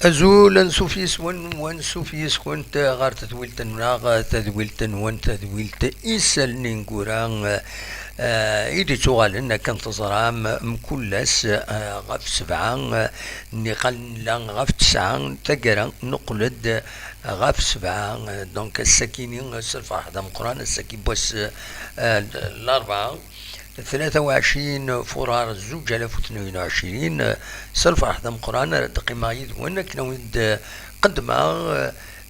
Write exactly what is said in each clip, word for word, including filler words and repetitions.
Azul, ansuf yes-wen, wansuf yes-kent ɣer tedwilt-nneɣ, tadwilt-nwen, tadwilt Isallen Ineggura, eh, i d-ittuɣalen akken teẓram mkul ass, eh, ɣef sebɛa, eh, nniqal nella ɣef tesɛa, taggara neqqel-d ɣef sebɛa, eh, donc ass-akini s lferḥ d ameqqran, ass-agi n wass, eh, n larebɛa, tlata u ɛecrin furar zuǧ alaf u tnin u ɛecrin, s lferḥ d ameqqran ara d-qqimeɣ yid-wen akken ad wen-d-qeddmeɣ,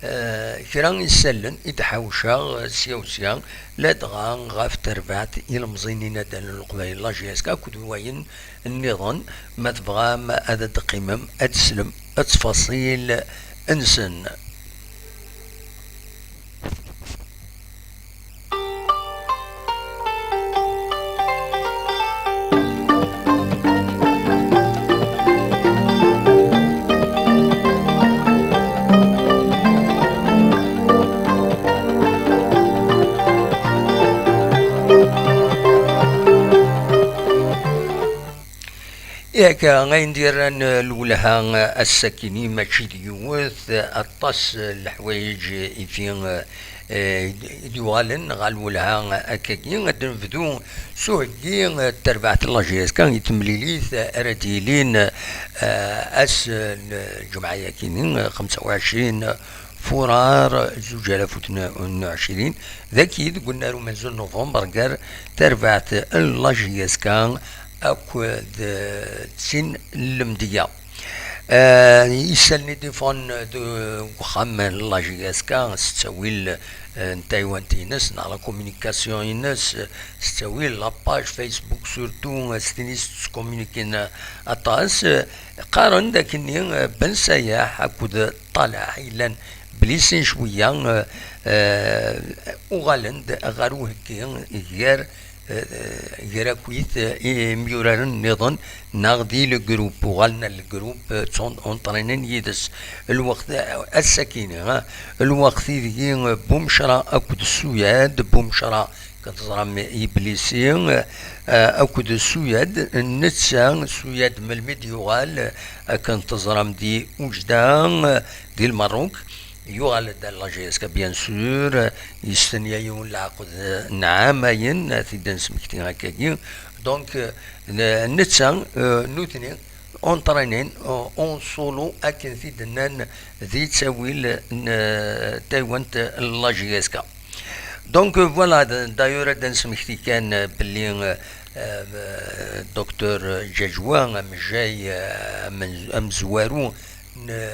eh, kra isallen i d-ḥawceɣ, eh, sya u sya, ladɣa ɣef terbaɛt ilemẓiyen inaddalen n Leqbayel, la J S K, akked wayen nniḍen. Ma tebɣam ad d-teqqimem, ad teslem ttfaṣil-nsen. Yak, ayen d-yerran lwelha ass-akini mačči d yiwet, aṭas n leḥwayeǧ i fi, eh, i d-yuɣalen ɣer lwelha akkagi. Ad d-nebdu s uheggi, eh, n terbaɛt n la J S K i temlilit ara d-yilin, eh, ass n lǧemɛa-yakini, eh, xemsa u ɛecrin furar zuǧ alaf u tnin u ɛecrin, dagi deg unnar umenzu n Nuvember gar terbaɛt n la J S K akked, eh, d sin n lemdeyya. Eh, isallen i d-iffɣen deg uxxam n la J S K s ttawil, eh, n taywant-ines neɣ la communication-ines, s ttawil la page Facebook surtout, eh, s tin i s-tettcommuniquin aṭas, eh, qqaren-d akkenni, eh, Ben Sayaḥ akked Ṭalaḥ yellan blisin cwiya, eh, eh, uɣalen-d ɣer uheggi gar, eh, gar akkit, eh, imyuraren nniḍen neɣ di le groupe, uɣalen ar le groupe, eh, ttunṭrinen yid-s. Lweqt, eh, ass-akini, eh, lweqt ideg, eh, Bumecra akked Suyad, Bumecra akken teẓram Iblisi, eh, akked Suyad, netta Suyad melmi d-yuɣal, eh, akken teẓram di Ujda, eh, di Lmerruk, yuɣal-d ar la J S K, bien sûr, eh, yestenya yiwen leɛqed, eh, n ɛamayen, ad t-id-nesmekti akkagi. Donc, eh, n-, netta, eh, nutni, entraînen, euh, en solo, akken t-id-nnan di ttawil n, euh, taywant n la J S K. Donc, euh, voilà, d-, d'ailleurs, ad d-nesmekti kan, euh, belli, euh, euh, docteur Ǧaǧwa, amejjay, euh, amen-, amezwaru n, euh,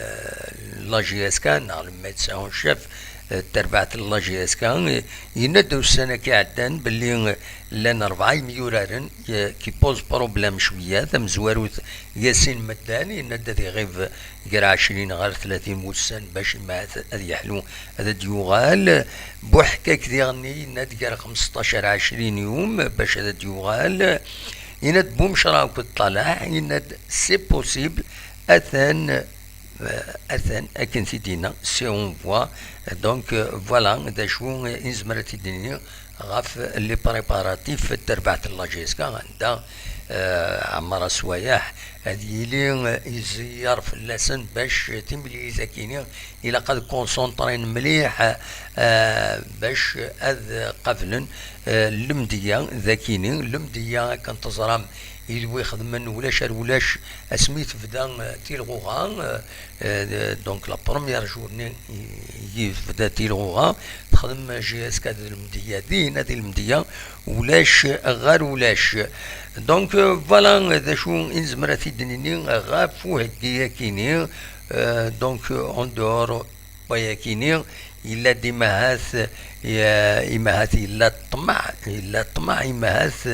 la J S K, neɣ le médecin en chef, euh, n terbaɛt n la J S K, euh, yenna-d ussan-agi iɛeddan belli, euh, llan rebɛa imyuraren, euh, qui pose problème cwiya. Tamezwarut, Yasin Meddan, yenna-d ad iɣib gar ɛecrin ɣer tlatin wussan bac imahat ad yeḥlu, ad d-yuɣal. Buḥkak diɣenni yenna-d gar xmesṭac ar ɛecrin yum bac ad d-yuɣal. Yenna-d Bumecra akked Ṭalaḥ, yenna-d c'est possible, atan, euh, atan akken t-id-yenna, c'est en voie. Donc, euh, voilà, d acu i nezmer ad t-id-nini ɣef les préparatifs n terbaɛt n la J S K, anda, euh, Ɛmar Aswayeḥ ad yili, euh, izeyyer fell-asen bac timlilit-akini ilaq ad concentrén mliḥ, euh, bac ad qablen, euh, lemdeyya d akini. Lemdeyya, akken teẓram, i d wi xedmen ulac ar ulac asmi tebda, euh, tilɣuɣa, euh, euh, donc la première journée i, i tebda tilɣuɣa, texdem J S K d lemdeyya, dinna di lemdeyya, ulac ɣer ulac. Donc, euh, voilà, d acu i nezmer ad t-id-nini ɣef uheggi-akini, euh, donc, euh, en dehors wayakini, yella-d imahat, ya-, imahat yella ṭṭmeɛ, yella ṭṭmeɛ imahat,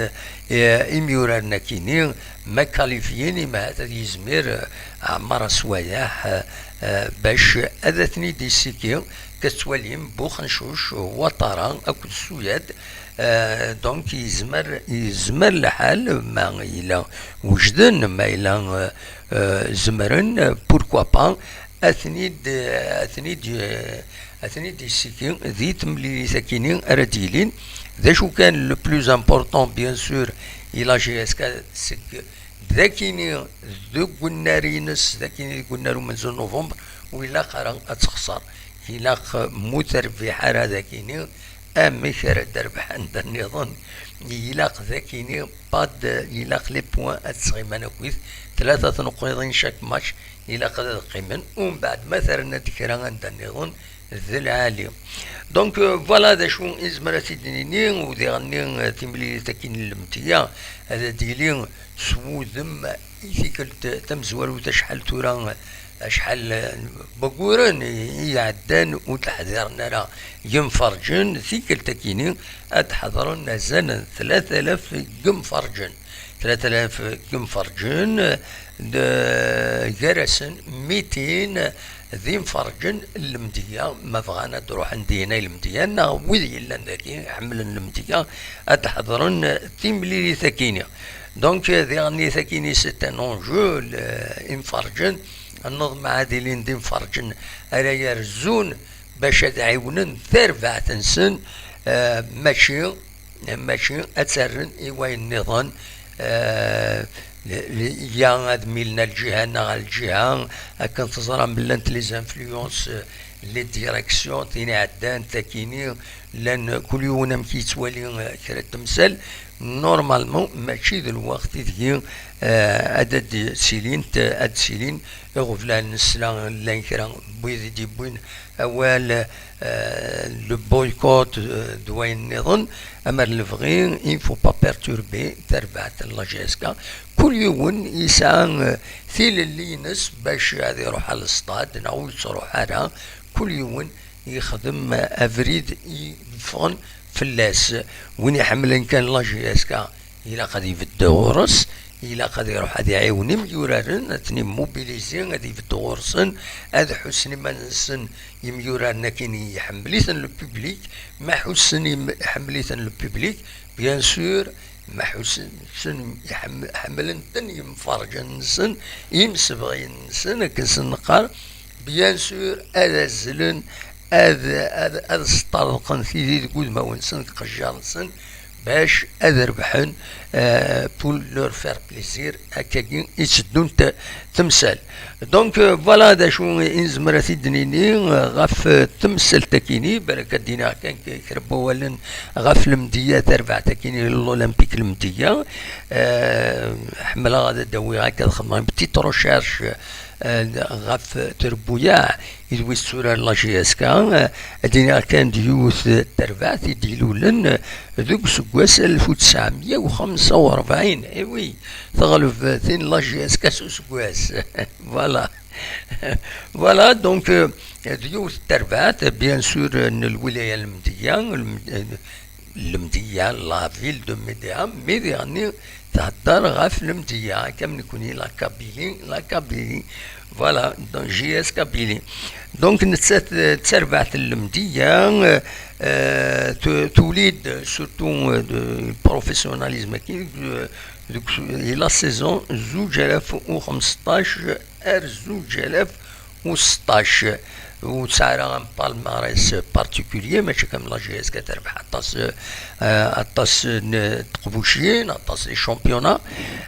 ya, imyuraren akini, ma kalifiyin imahat ad yizmir, eh, Ɛmar Aswayeḥ, eh, eh, bac ad ten-id-issiki, tettwalim Buxencuc, Watara akked Suyad, eh, donc yezmer, yezmer lḥal ma yella wejden, ma yella, eh, eh, zemren, pourquoi pas, ad ten-id, ad ten-id, ad ten-id-yessiki di temlilit-akini ara d-yilin. D acu kan, le plus important, bien sûr, i la J S K seg d akini deg unnar-ines, d akini deg unnar umenzu n November, ur ilaq ara ad texṣer. Ilaq, mu terbiḥ ara d akini, amek ara d-rebḥen d nniḍen? Ilaq d akini, pas de, ilaq les points ad sɣimen akkit, tlata tneqqiḍin chaque match, ilaq ad qqimen, umbeɛd ma terna-d kra anda nniḍen, d lɛali. Donc, euh, voilà d acu i nezmer ad t-id-nini, u diɣenni, euh, timlilit akkin n lemtiya, ad d-yili s wudem i tikkelt tamezwarut, acḥal tura, acḥal n wagguren i iɛeddan ur d-ḥdiren ara yimferǧen, tikkelt akkin-i ad d-ḥedren azal n tlata alaf n yimferǧen. Tlata alaf n yimferǧen, d-, gar-asen mitin d imferǧen n lemdeyya, ma bɣan ad d-ruḥen dinna i lemdeyya, neɣ wid yellan dagi ḥemmlen lemdeyya, ad d-ḥedren timlilit akkin-i. Donc, diɣenni takkin-i, c'est un enjeu, l-, imferǧen, nneḍmeɛ ad ilin d imferǧen ara yerzun bac ad ɛiwnen tarbaɛt-nsen, eh, mačči, mačči ad tt-rren i wayen nniḍen, eh, li-, li-, ya ad milen ar lǧiha-nneɣ ar lǧiha, akken teẓram llant les influences, eh, les directions, tin iɛeddan, takini, llan kul yiwen amek yettwali, eh, kra n temsal. Normalement, mačči d lweqt ideg, eh, ad d-silint, ad d-silin iɣeblan n ssla, llan kra n wid i d-yewwin awal, eh, le boycott, eh, d wayen nniḍen, amer lebɣi, il faut pas perturber tarbaɛt n la J S K. Kul yiwen yesɛa, eh, tilelli-ines bac ad iruḥ ɣer lestad neɣ ur yettruḥ ara. Kul yiwen yexdem abrid i yeffɣen fell-as. Win iḥemmlen kan la J S K, ilaq ad ibedd ɣur-s, ilaq ad iruḥ ad iɛiwen imyuraren, ad ten-immobiliser, ad ibedd ɣur-sen, ad ḥussen iman-nsen yimyuraren akkin iḥemmel-iten le public, ma ḥussen im-, iḥemmel-iten le public, bien sûr, ma ḥussen iḥem-, ḥemmlen-ten yimferǧen-nsen, imsebɣiyen-nsen, akken sen-neqqar, bien sûr, ad azzlen, ad, ad, ad sṭerḍqen tidi deg udmawen-nsen, deg iqejjar-nsen, bac ad rebḥen, eh, pour leur faire plaisir, akkagi i tteddunt temsal. Donc, euh, voilà d acu i nezmer ad t-id-nini, euh, ɣef, euh, temsalt-akini, balak ad d-iniɣ kan k-, kra n wawalen ɣef lemdeyya, tarbaɛt-akini n l'Olympique lemdeyya. Euh, ḥemmleɣ ad d-awiɣ akka, ad xedmeɣ une petite recherche, euh, ɣef trebbuyaɛ i d wis tturar la J S K, eh, ad d-iniɣ kan d yiwet n terbaɛt i d-ilulen, eh, deg useggas alef u tesɛemya u xemsa u rebɛin. Eh oui, teɣleb, eh, tin la J S K s useggas. Voilà. Voilà, donc, eh, d yiwet n terbaɛt, bien sûr, eh, n lwilaya n lemdeyya, lem-, eh, lemdeyya, la ville de Médéa, mi diɣenni thedder ɣef lemdeyya, akka am nekni, la Kabylie, la Kabylie, voilà, donc J S Kabylie. Donc, nettat, eh, d tarbaɛt n lemdeyya, eh, eh, tu-, tuli-d surtout, eh, de professionnalisme-agi, eh, deg, di la saison zuǧ alaf u xemseṭṭac ar zuǧ alaf u seṭṭac. Ur tesɛi ara un palmarès particulier, mačči comme la J S K terbeḥ aṭas, eh, aṭas n teqbucin, aṭas n championnat.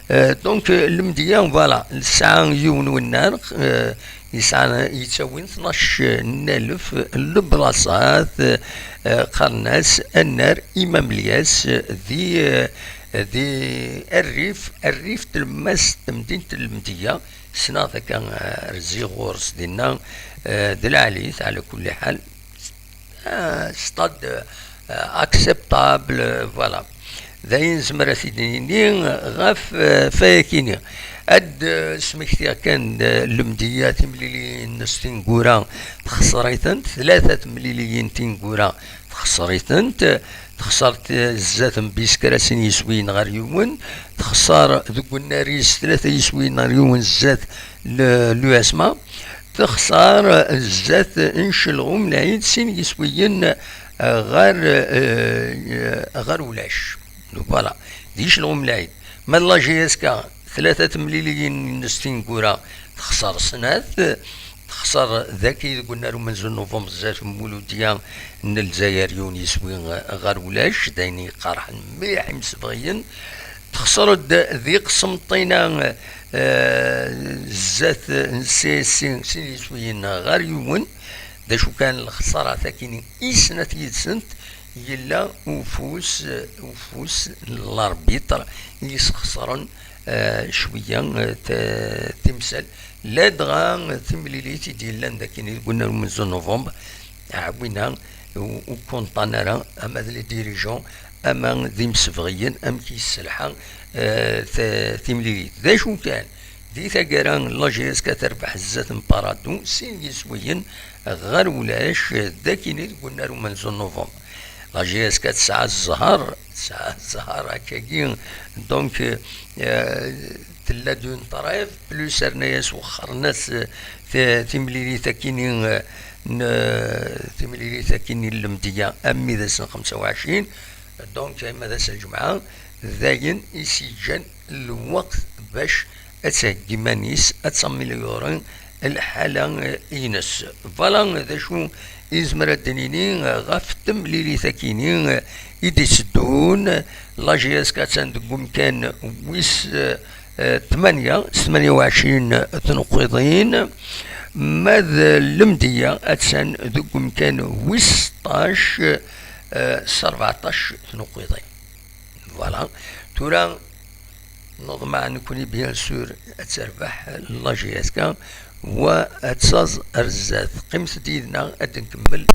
Eh, donc, eh, lemdeyya, voilà, tesɛa yiwen wennar, eh, yesɛa, yettawin tnac n alef n leblaṣat, eh, qqaren-as annar Imam Lyas, di, eh, di rrif, rrif tlemmast n temdint n lemdeyya. Ssneɣ-t akka, eh, rziɣ ɣur-s dinna, eh, d lɛali-t, ɛla kulli ḥal. Eh, stade, eh, acceptable, eh, voilà. D ayen nezmer ad t-id-nini ɣef, eh, fayakini. Ad, eh, smektiɣ kan, eh, lemdeyya, timliliyin-nnes tineggura texṣer-itent, tlata temliliyin tineggura texṣer-itent, texṣer, eh, zdat n Biskra sin yiswiyen ɣer yiwen, texṣer deg unnar-is tlata yiswiyen ɣer yiwen zdat l-, l'U S M A, texṣer zdat n Celɣum Lɛid sin yiswiyen, eh, ɣer, eh, ɣer ulac. Voilà, di Celɣum Lɛid. Ma d la J S K, tlata temliliyin-nnes tineggura, texṣer snat, texṣer dagi deg unnar umenzu n Nuvember zdat n Muludya n Lezzayer yiwen yiswi ɣer ulac, d ayen yeqerḥen mliḥ imsebɣiyen. Texṣer-d di qsemṭina, eh, zdat n C S C sin yiswiyen ɣer yiwen. D acu kan, lexṣara takini i snat yid-sent yella ufus, ufus n l'arbitre i yesxeṣren, eh, cwiya, eh, t-, timsal. Ladɣa timlilit i d-yellan d akini deg unnar umenzu n novembre, ɛwina ur, ur kunṭan ara ama d les dirigeants ama d imsebɣiyen amek yesselḥa, eh, t-, timlilit. D acu kan, di taggara, la J S K terbeḥ zdat n Paradou sin yiswiyen ɣer ulac, eh, d akini deg unnar umenzu n novembre. La J S K tesɛa zzher, tesɛa zzher akkagi, donc, eh, tella d'une trêve, plus rna-yas wexxaren-as, eh, ti-, timlilit akini, eh, n, eh, timlilit akini n lemdeyya, am mi d ass n xemsa u ɛecrin, donc, ama d ass n lǧemɛa, dayen i s-yeǧǧan lweqt bac ad theggi iman-is, ad tamelyuri lḥala, eh, ines. Voilà d acu i nezmer ad d-nini, eh, ɣef temlilit akini, eh, i d-iteddun. La J S K attan deg umkan wis, eh, eh, tmanya, s tmanya u ɛecrin tnuqqiḍin, ma d lemdeyya attan deg umkan wis seṭṭac, eh, s rbeɛṭac tnuqqiḍin. Voilà. Tura, neḍmeɛ nekni, bien sûr, ad terbeḥ la J S K, wa ad taẓ ar zdat. Qqimet-d yid-neɣ, ad nkemmel,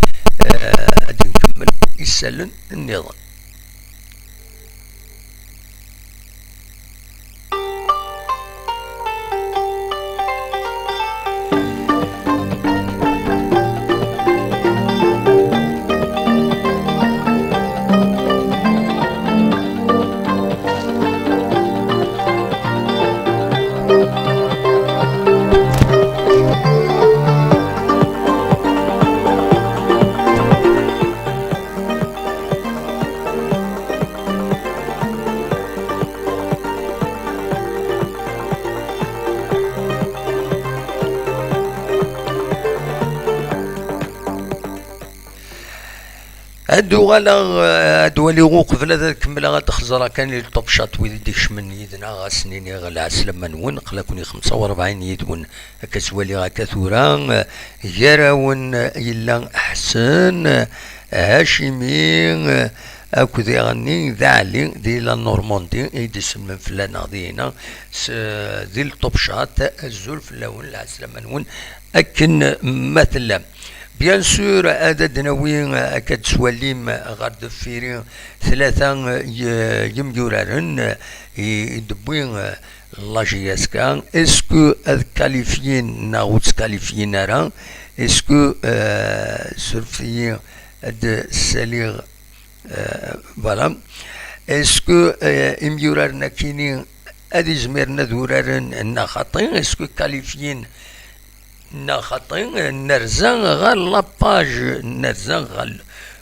eh, ad nkemmel isallen nniḍen. Ad uɣaleɣ, eh, ad waliɣ uqbel ad kemmleɣ, ad xeẓreɣ kan les top shots wid i d-ikecmen yid-neɣ, ad sen-iniɣ lɛeslama-nwen, aql-aken i xemsa u rebɛin yid-wen. Akka ttwaliɣ akka tura, eh, gar-awen, eh, yella Ḥsen, eh, Hacimi, eh, akked iɣenni d Ɛli di la Normandie i d-isellmen fell-aneɣ dihina, s, di le top chat. Azul fell-awen, lɛeslama-nwen akken ma tellam. Bien sûr, ad d-nawi, eh, akka d-ttwalim ɣer deffiri tlata, eh, y-, yemyuraren, eh, i, i d-tewwi, eh, la J S K. Est-ce que ad qualifyin neɣ ur ttkalifiyin ara? Est-ce que, euh, surfet-iyi, ad saliɣ, euh, voilà. Est-ce que, euh, imyuraren akini ad izmiren ad uraren neɣ xaṭi? Est-ce que qualifyin neɣ xaṭi? Nerza ɣer la page, nerza ɣer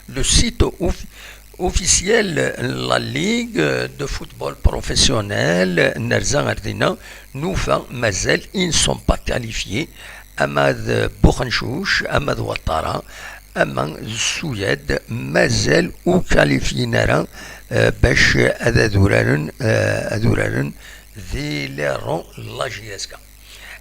le site of-, officiel n la Ligue de football professionnel, nerza ar dinna, nufa mazal ils ne sont pas qualifiés, ama d Buxencuc, ama d Watara, ama d Suyad, mazal ur qualifyin ara, eh, bac ad, ad uraren, eh, ad uraren di les rangs n la J S K.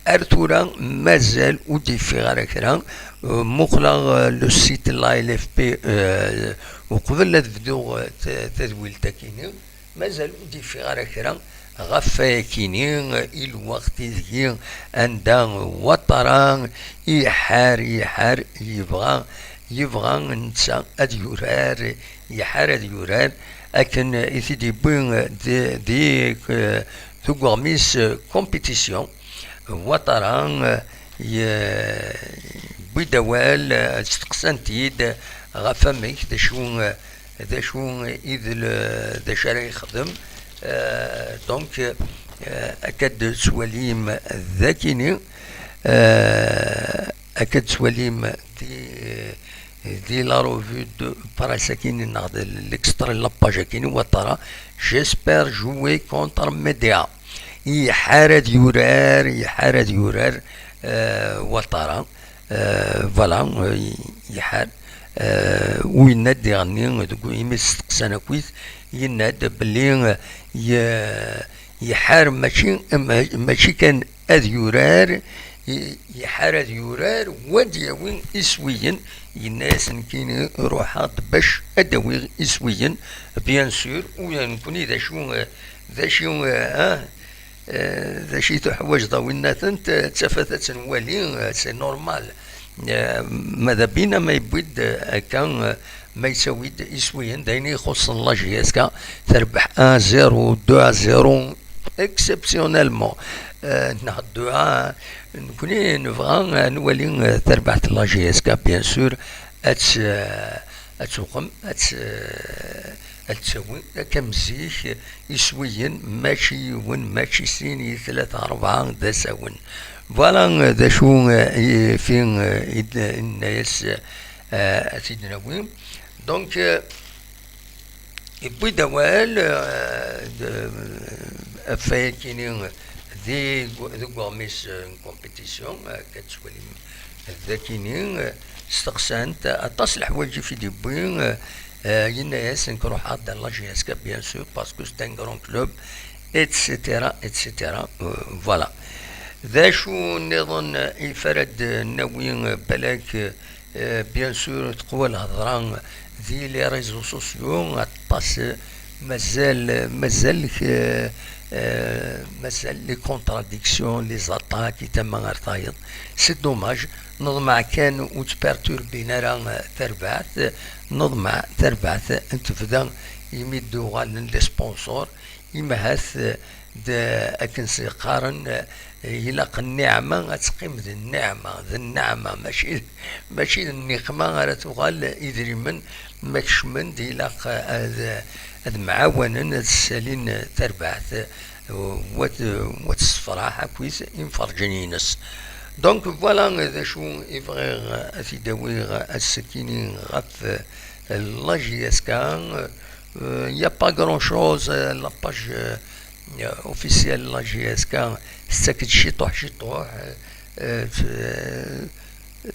Ar tura mazal ur d-yeffiɣ ara kra. Eh, muqleɣ, eh, le site n la L F P, eh, uqbel ad bduɣ, eh, ta-, tadwilt-akini, mazal ur d-yeffiɣ ara kra ɣef wayakini, eh, i lweqt ideg anda Watara iḥar, iḥar, yebɣa, yebɣa netta ad yurar, iḥar ad yurar, akken i t-id-yewwi, eh, di, di, eh, deg uɣmis, eh, compétition. Watara, eh, ye-, yewwi-d awal, eh, steqsan-t-id ɣef amek, d acu, eh, d acu i d le-, d acu ara yexdem. Eh, donc, eh, akka d-tettwalim d akini, eh, akka d-tettwalim di, di la revue de presse akini, neɣ d l'extrait n la page akini, Watara, j'espère jouer contre Médéa. Iḥar ad yurar, iḥar ad yurar, eh, Watara. Eh, voilà, eh, iḥar. Eh, u yenna-d diɣenni, deg imi steqsan akkit, yenna-d belli, eh, ye-, iḥar mačči, ma-, mačči kan ad yurar, i-, iḥar ad yurar, wa d-yawi iswiyen. Yenna-yas nekkini ruḥeɣ-d bac ad d-awiɣ iswiyen, bien sûr, u nekkni d acu, eh, d acu, eh, ah, eh, d acu i tuḥwaǧeḍ a winna-tent, eh, d tafat ad tt-nwali, eh, c'est normal. Eh, ma d abina ma yewwi-d, eh, akka, eh, ma yettawi-d iswiyen, d ayen i ixuṣṣen la J S K, terbeḥ un zéro, deux à zéro, exceptionnellement. Eh, neɣ deux à un, nekkni nebɣa, eh, nwali, eh, tarbaɛt n la J S K, bien sûr, ad tt-, eh, ad tuqem, ad tt-, eh, ad tt-tawi, akka am zik, iswiyen, mačči yiwen, mačči sin, i tlata, rebɛa, d asawen. Voilà, eh, d acu, eh, i, fi, eh, i d-, i d-nenna-yas, eh, ad t-id-nawi. Donc, eh, yewwi-d awal, eh, d-, ɣef wayakini di, deg uɣmis, eh, n compétition, eh, akka tettwalim dakini, eh, steqsan-t aṭas leḥwayeǧ i d-yewwi, eh, eh, yenna-yas nekk ruḥeɣ-d ar la J S K, bien sûr, parce que c'est un grand club, et cetera, et cetera. Euh, voilà. D acu nniḍen i fara d-nawi, eh, balak, eh, bien sûr, teqwa lhedra di les réseaux sociaux, aṭas, eh, mazal, mazal, eh, eh, mazal les contradictions, les attaques, i tama ar tayeḍ. C'est dommage. Neḍmeɛ kan ur ttperturbin ara, eh, tarbaɛt. Neḍmeɛ tarbaɛt n tebda imi d-uɣalen les sponsors. Imahat, eh, d akken s-qqaren, eh, ilaq nniɛma ad teqqim d nniɛma, d nneɛma, mačči, mačči d nniqma ara tuɣal. Idrimen ma kecmen-d, ilaq ad, ad mɛawanen ad ssalin tarbaɛt, eh, wat, wat tessefraḥ akkit imferǧen-ines. Donc voilà d acu i bɣiɣ ad t-id-awiɣ ass-akini ɣef, eh, la J S K. Euh, il n'y a pas grand-chose, euh, la page, euh, euh, officielle la J S K, c'est que ciṭuḥ, ciṭuḥ, euh, euh, euh,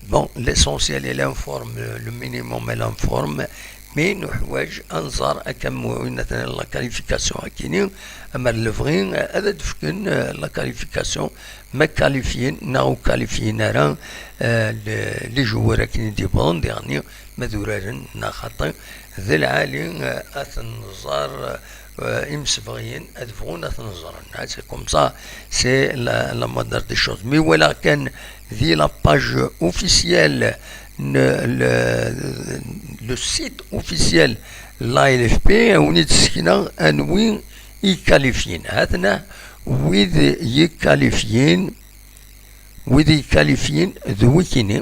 bon, l'essentiel, elle informe, le minimum, elle informe, mais nuḥwaǧ ad nẓer akka am win atan la qualification akini, amer lebɣi, euh, ad d-fken, euh, la qualification, ma qualifyin neɣ ur qualifyin ara, euh, le-, les joueurs akken i d-yewwḍen diɣenni, ma d uraren neɣ xaṭi, d lɛali, eh, ad ten-nẓer, eh, imsebɣiyen ad bɣun ad ten-ẓren. Ah, c'est comme ça, c'est la, la manière des choses. Mi walaɣ kan di la page officielle, n-, le, le site officiel la L F P, a wen-id-ssekneɣ anwi i qualifyin. Hatna wid i qualifyin. Wid i qualifyin d wikini,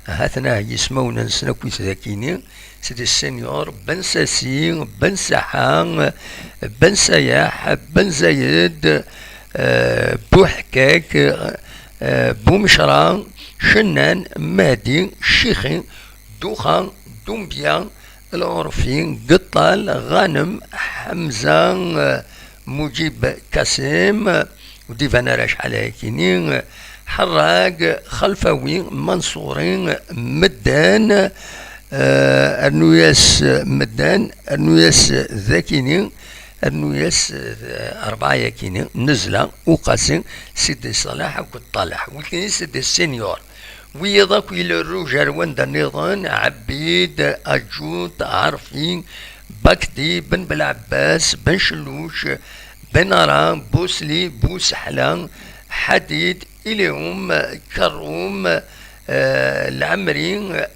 hatna yismawen-nsen akkit dakini, c'est des seniors, Ben Sassi, Ben Saḥa, Ben Sayaḥ, Ben Zayed, euh, Buḥkak, euh, Bumecra, Cennan, Mahdi, Cixi, Duxa, Dumbya, Lɛurfi, Geṭṭal, Ɣanem, Ḥemza, euh, Muǧib Kasim, ur d-iban ara acḥal ayakini, Ḥerrag, Xelfawi, Manṣuri, Medden, eh, rnu-yas Medden, rnu-yas dakini, rnu-yas, eh, rebɛa yakini, Nezla, Uqasi, Sidi Ṣaleḥ akked Ṭalaḥ. Wikini c'est des seniors. Wiyaḍ akk i le rouge ar wanda nniḍen, Ɛebid, Aǧut, Ɛerfi, Bakdi, Ben Belɛebbas, Ben Celluc, Benara, Busli, Buseḥla, Ḥadid, Ilium, Karum, eh, Lɛemri,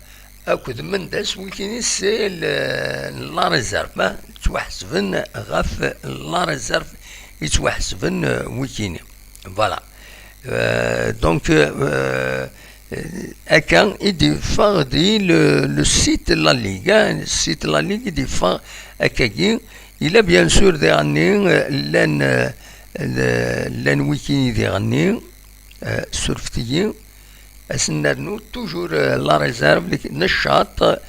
akked Mendas, wikini c'est le, la réserve, ah, ttwaḥesben ɣef la réserve i ttwaḥesben, eh, wikini. Voilà. Euh, donc, euh, euh, akka i d-yeffeɣ di le, le site n la Ligue, hein, site n la Ligue i d-yeffeɣ akkagi. Yella bien sûr diɣenni, euh, llan, euh, le-, llan wikini diɣenni, euh, surfet-iyi, ad sen-nernu toujours, euh, la réserve, le-, Neccaṭ,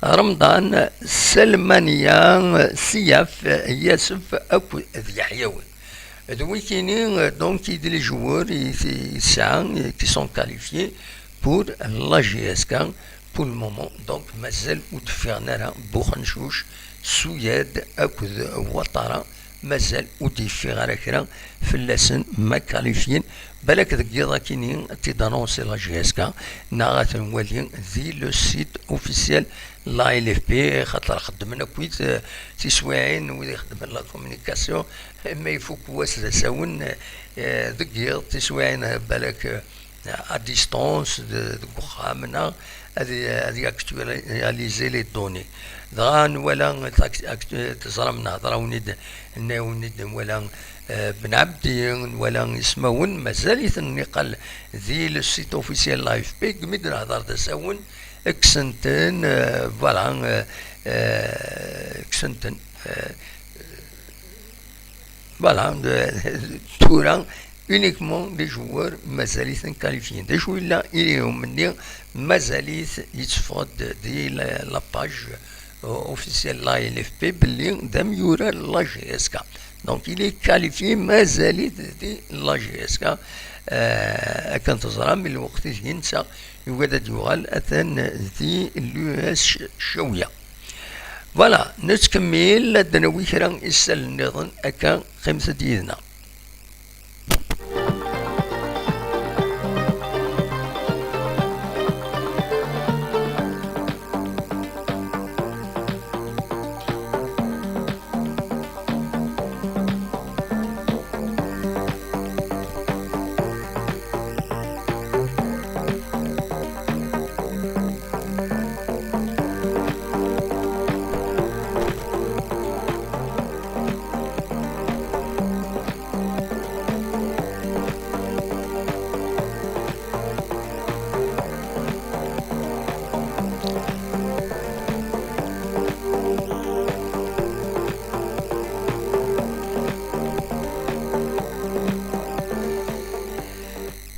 Remḍan, Selmania, Siyaf, Yasef akked d Yeḥyawi. D wikini, euh, donc, i d les joueurs i, i tesɛa, euh, qui sont qualifiés pour la J S K pour le moment. Donc, mazal ur d-ffiɣen ara Buxencuc, Suyad akked Watara, mazal ur d-yeffiɣ ara kra fell-asen ma kalifyin. Balak deg yiḍ akini ad t-id-anonsi la J S K, neɣ ad t-nwali di le site officiel la L F P, xaṭer xeddmen akkit, eh, tiswiɛin wid ixeddmen la communication, ma ifuk wass d asawen, eh, deg yiḍ tiswiɛin, eh, balak, eh, à distance, de, deg uxxam, neɣ ad, ad actualiser les données. Dɣa nwala, teẓram, nehḍer-awen-id, nenna-awen-id, nwala, eh, Ben Abdi, nwala ismawen, mazal-iten niqal di le site officiel la A F P, deg mi d-nehḍer d asawen, kksen-ten, eh, voilà, eh, eh, kksen-ten, eh, voilà, de, tura uniquement des joueurs mazal-iten qualifiés. D acu yella ilium-nni, mazal-it yetteffeɣ-d di la, la page, euh, officielle la L F P belli d amyurar la J S K. Donc il est qualifié, mazal-it di la J S K. Euh, akken teẓram, lweqt i d-yensa, yugad ad yuɣal atan di l'U S Cawya. Voilà, nettkemmil ad d-nawi kra isalen nniḍen, akka qqimet-d yid-neɣ.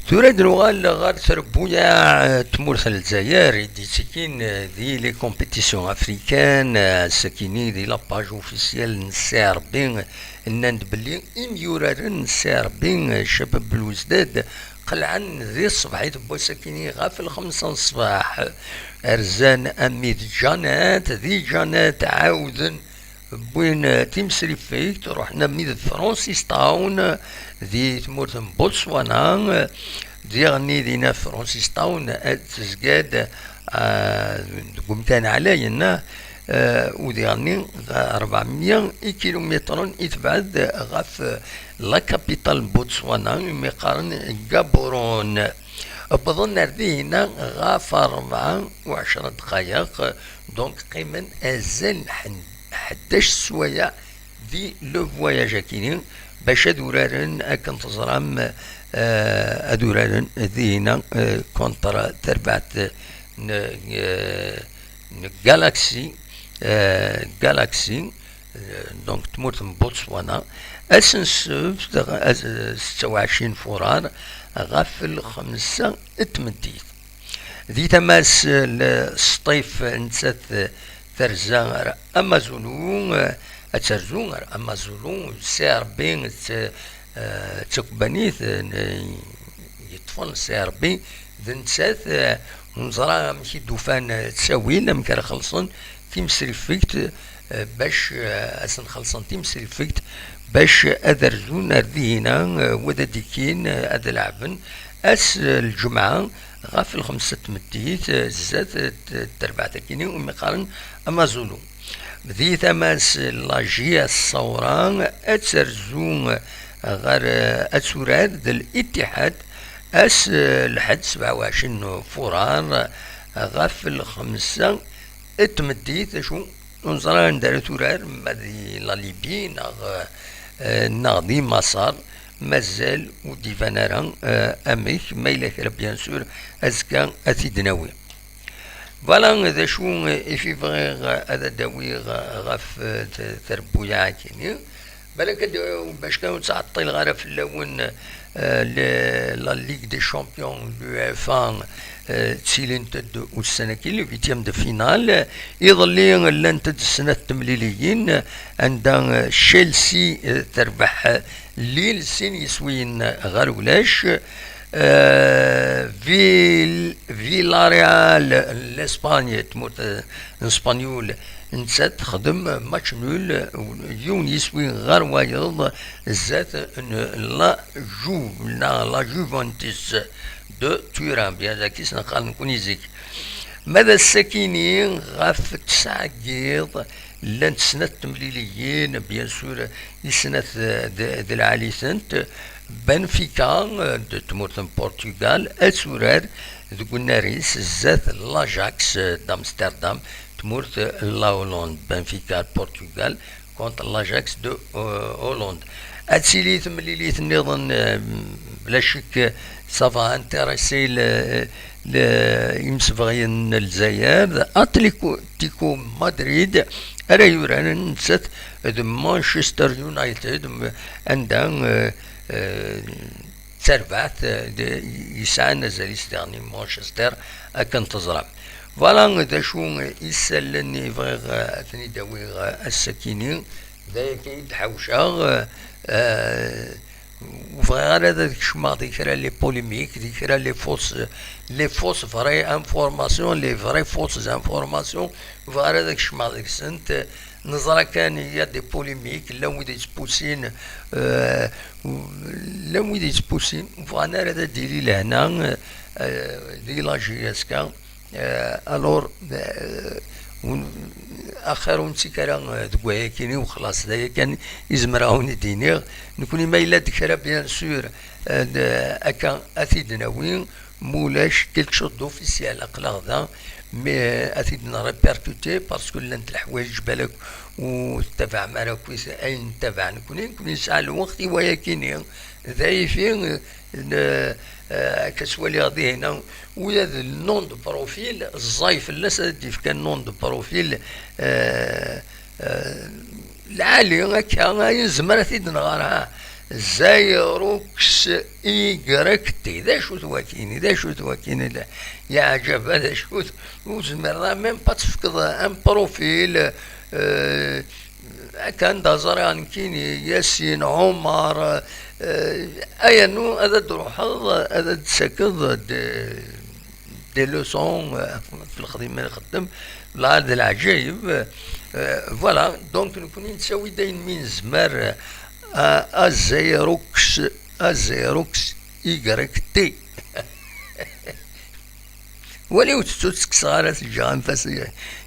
Tura ad nuɣal ɣer trebbuyaɛ, eh, tmurt n Lezzayer i d-yettekkin, eh, di les compétitions africaines, eh, ass-akini di la page officielle n C R B, nnan-d belli imyuraren n C R B, eh, Cabab Belouizdad, qelɛen di ṣṣbeḥ n wass-akini ɣef lxemsa n ṣṣbeḥ. Rzan ami d Janet, di Janet ɛawden wwin, eh, timsriffegt, ruḥen ami d Francistown, eh, di tmurt n Botswana, eh, diɣenni dina Francistown, eh, ad tezgad, eh, deg umkan ɛlayen, eh, u diɣenni, eh, ṛebɛemya ikilumitren i tebɛed ɣef, eh, la capitale n Botswana, umi qqaren Gaborone. Wwḍen ar dihina ɣef ṛebɛa u ɛecṛa ddqayeq, donc qqimen azal n ḥen-, ḥdac sswayeɛ di le voyage-akini, bac ad uraren, akken teẓram, eh, ad uraren dihina, eh, contre terbaɛt n, eh, n Galaxy, eh, Galaxy, eh, donc tmurt n Botswana, ass n ssebt, ass, setta u ɛecrin furar, ɣef lxemsa n tmeddit. Di tama-s, eh, Sṭif, nettat terza ar Amazulu, eh, ad terzu ar Amazulu, C R B, eh, d takebbanit, eh, n, yeṭṭfen C R B, d nettat, eh, ur neẓra amek i d-ufan, eh, ttawil, amek ara xellṣen timsriffegt, eh, bac, eh, ad sen-xellṣen timsriffegt, bac ad rzun ar dihina, eh, wad ad d-ikkin, eh, ad leɛben ass, eh, lǧemɛa, ɣef lxemsa n tmeddit, eh, zdat, eh, t-, terbaɛt-akini umi qqaren Amazulu. Di tama-s, la J S Ṣawra ad terzu ɣer, eh, ad turar d Al-Ittihad ass, eh, lḥedd sebɛa u ɛecrin furar ɣef lxemsa n tmeddit, acu ur neẓri anda ara turar, ma di la Libye neɣ, eh, neɣ di Maṣer, mazal ur d-iban ara, eh, amek, ma yella kra, bien sûr, azekka ad t-id-nawi. Voilà d acu i fi bɣiɣ ad d-awiɣ ɣef, eh, t-, trebbuyaɛ-agi-nni. Balak ad, bac kan ur ttɛeṭṭileɣ ara fell-awen, eh, le-, la Ligue des Champions, l'UEFA, eh, ttilint-d ussan-agi, le huitième de finale. Iḍelli llant-d snat temliliyin, anda, eh, Chelsea, eh, terbeḥ, eh, Lille, sin yiswiyen ɣer ulac. Eh, Vill-, Villarreal n Lespagne, tmurt, eh, n Spanyul, Nettat texdem match nul, yiwen yiswi ɣer wayeḍ, zdat n la Juve neɣ la Juventus de Turin, bien d akka i s-neqqar nekkni zik. Ma d ass-akini ɣef tesɛa n yiḍ, llant snat temliliyin, bien sûr, i snat, eh, d, d lɛali-tent. Benfica, eh, d tmurt n Portugal, ad turar deg unnar-is zdat l'Ajax, eh, d'Amsterdam, tmurt, eh, la Hollande. Benfica n Portugal contre l'Ajax de, eh, Hollande. Ad tili temlilit nniḍen, eh, bla ccek, eh, ça va intéresser le, le, imsebɣiyen n Lezzayer, d Atletico Madrid ara yuraren nettat d Manchester United, m-, anda, eh, eh, d tarbaɛt, eh, d, yesɛan azal-is diɣen i Manchester, akken teẓram. Voilà d acu isallen i bɣiɣ, eh, ad ten-id-awiɣ, eh, ass-akini. D aya kan i d-ḥawceɣ, eh, eh, ur bɣiɣ ara ad kecmeɣ di kra les polémiques, di kra les fausses, les fausses vraies informations, les vraies fausses informations, ur bɣiɣ ara ad kecmeɣ deg-sent. Neẓra kan il y a des polémiques, llan wid yettpusin, eh, llan wid yettpusin, ur bɣan ara ad d-tili lehna, eh, di la J S K. Eh, alors, eh, un-, axir ur nettik ara, eh, deg wayakini, u xlaṣ, d aya kan i zemreɣ ad wen-id-iniɣ. Nekni ma yella-d kra, bien sûr, eh, d-, akka ad t-id-nawi, mulac quelque chose d'officiel, aql-aɣ da, mais, eh, ad t-id-nrépercuter, parce que llant leḥwayeǧ balak ur tettabaɛem ara akk ayen nettabaɛ nekni. Nekni nesɛa lweqt i wayakini, d ayfi, eh, n, eh, akka ttwaliɣ dihin, ula d le nom de profil, ẓẓay fell-as ad d-yefk nom de profil, eh, eh, lɛali akka, ayen nezmer ad t-id-nɣer, ha, Zayrux Y T. D acu-t wakini? D acu-t wakini? La, yeɛǧeb, d acu-t? Ur tezmireḍ même pas ad tefkeḍ un profil, eh, akka anda ẓriɣ nekkini, Yasin, Ɛumar, eh, ayanu ad d-truḥeḍ, ad d-tessakeḍ de, des leçons, eh, f lexdima i nxeddem, la d leɛǧayeb, eh, voilà, donc nekkni nettawi-d ayen mi nezmer, eh, a, Zayrux, Zayrux Y T. Wali ur tettu-, ttekkseɣ ara, teǧǧa anef-as,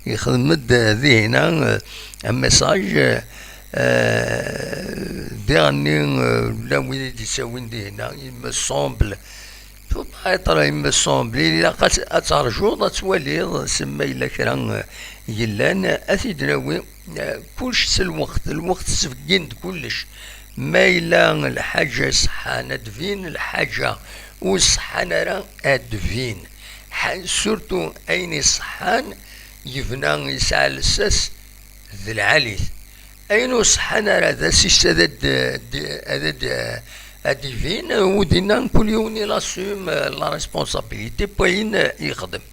yexdem-d dihina, eh, un message, eh, diɣenni, eh, llan wid i d-yettawin dihina, il me semble, peut-être, il me semble, ilaq ad, ad terjuḍ, ad twaliḍ, semma yella kra, eh, yellan, ad t-id-nawi, eh, kullec s lweqt, lweqt sbeggin-d kullec. Ma yella lḥaǧa iṣeḥḥan ad d-tbin, lḥaǧa ur iṣeḥḥan ara ad d-tbin. Ḥa-, surtout ayen iṣeḥḥan yebna yesɛa lsas d lɛalit. Ayen ur ṣeḥḥan ara d asis ad d-, d-, ad d-, ad d-ibin, u dinna kul yiwen il assume la responsabilité n wayen yexdem.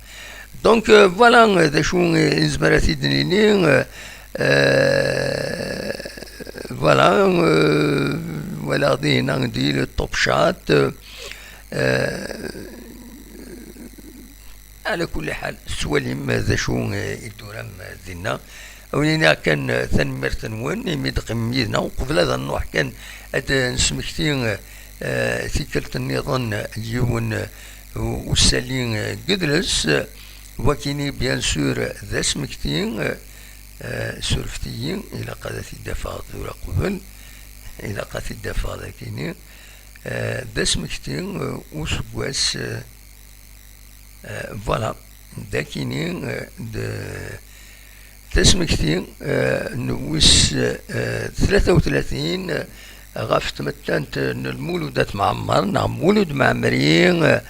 Donc, euh, voilà, euh, d acu, euh, i nezmer ad t-id-nini, euh, euh, voilà, euh, walaɣ dihin di le top chat, euh, euh, ala kulli ḥal, tettwalim d acu, euh, i d-turam, euh, dinna. Ad wen-iniɣ kan, euh, tanemmirt-nwen imi d-teqqimem yid-neɣ. Uqbel ad nruḥ kan, ad nesmekti, euh, tikkelt nniḍen, euh, yiwen, euh, u-, usali, euh, deg udles, euh, wakini, bien sûr, d asmekti, euh, euh, surfet-iyi, ilaq ad t-id-afeɣ tura qbel, ilaq ad t-id-afeɣ dakini, euh, d asmekti, euh, useggas, euh, euh, voilà, dakini, euh, d tasmekti, euh, n wis, euh, tlata u tlatin, euh, ɣef tmettant n Lmulud At Mɛemmer, neɣ Mulud Mɛemmri, eh,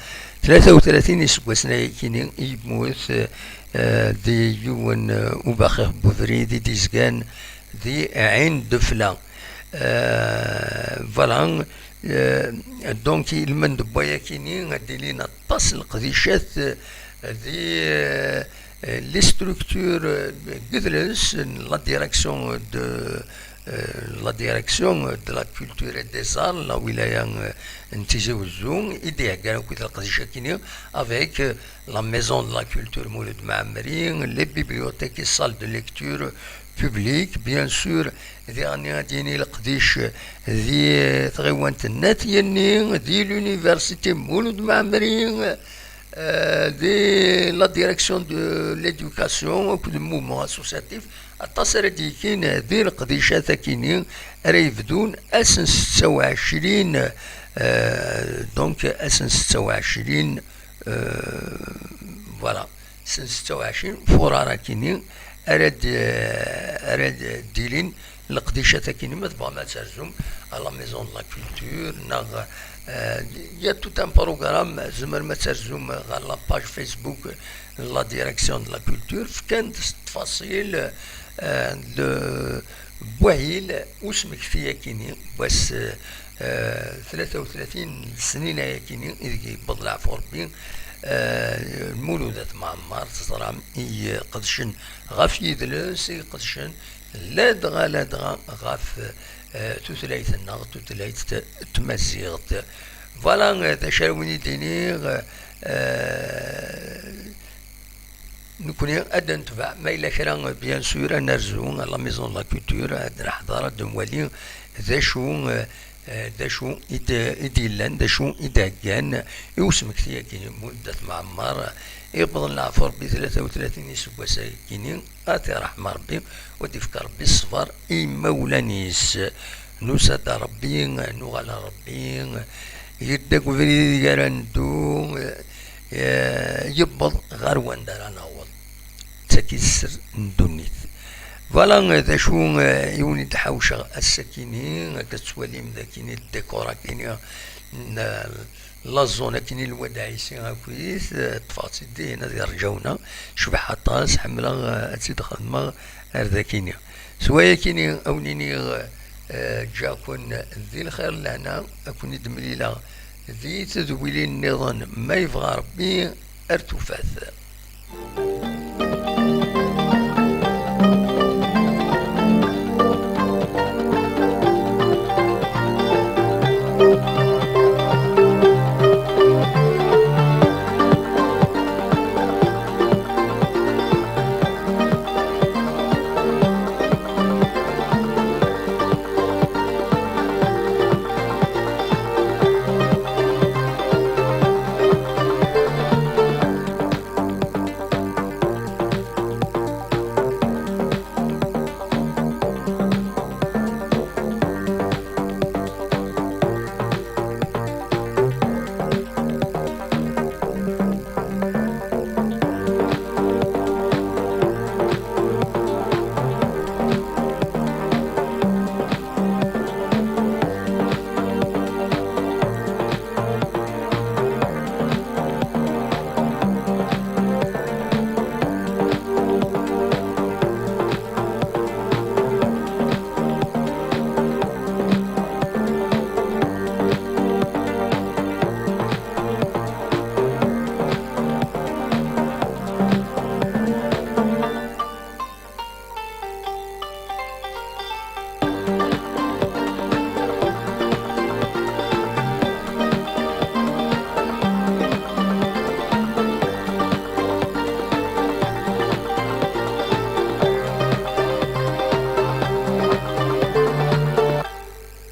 tlata u tlatin iseggasen ayakini i yemmut, eh, di yiwen, eh, ubaxix n ubrid i d-izgan di Ɛin Dufla. Eh, voilà. Eh, donc, ilmend n wayakini, ad d-ilin aṭas n leqdicat, eh, di, eh, les structures, eh, n udles, n la direction de, euh, la direction de la culture et des arts, la wilaya, euh, n Tizi Wezzu, i d-iheggan akk leqdic-agi, avec, euh, la maison de la culture Mulud Mɛemmri, les bibliothèques et salles de lecture publiques, bien sûr, diɣen ad d-yini leqdic di tɣiwant n At Yanni, di l'université Mulud Mɛemmri, euh, di la direction de l'éducation akked le mouvement associatif, aṭas ara d-yekin di leqdicat akini ara yebdun ass n setta u ɛecrin, euh, donc ass n setta u ɛecrin, euh, voilà, ass n setta u ɛecrin furar akini ara d-, ara d-, d-ilin leqdicat akini, ma tebɣam ad terzum à la maison de la culture, neɣ, euh, il y a tout un programme, tzemrem ad terzum ɣer la page Facebook, la direction de la culture, fkan-d ttfaṣil, euh, de wahil usmekti akini, wass, euh, tlata u tlatin n snin ayakini, ideg yewweḍ leɛfu Rebbi, euh, Lmulud At Mɛemmer, teẓram, i iqedcen ɣef yidles, i iqedcen ladɣa, ladɣa ɣef, euh, tutlayt-nneɣ, tutlayt t-, tmaziɣt. Voilà, euh, d acu ara wen-id-iniɣ, euh, nekkni ad d-netbeɛ, ma yella kra, bien sûr, ad nerzu à la maison de la culture, ad neḥḍer, ad nwali d acu, euh, euh, d acu i d-, i d-yellan, d acu i d-heggan i usmekti-agi, Lmulud At Mɛemmer, i yewwḍen leɛfu Rebbi tlata u tlatin iseggas-agi-ni, ad t-iṛḥem Rebbi, u ad d-ifk Rebbi ṣṣber i imawlan-is. Nusa-d ar Rebbi, nuɣal ar Rebbi, yedda deg ubrid ideg ara neddu, eh, yewweḍ ɣer wanda ara naweḍ. D tagi i d sser n ddunit. Voilà, eh, d acu, eh, i wen-id-ḥawceɣ ass-akini, akka tettwalim d akini, ddikor akini n, eh, la zone akini n Lwad Ɛisi akkit, eh, ṭṭfeɣ-tt-id dihin ad irǧawna. Cbeḥ aṭas, ḥemmleɣ, eh, ad tt-id-xedmeɣ ar dakini. S wayakini, a wen-iniɣ, eh, ǧǧiɣ-ken di lxir n lehna, a ken-id-mlileɣ di tedwilin nniḍen, ma yebɣa Rebbi, ar tufat.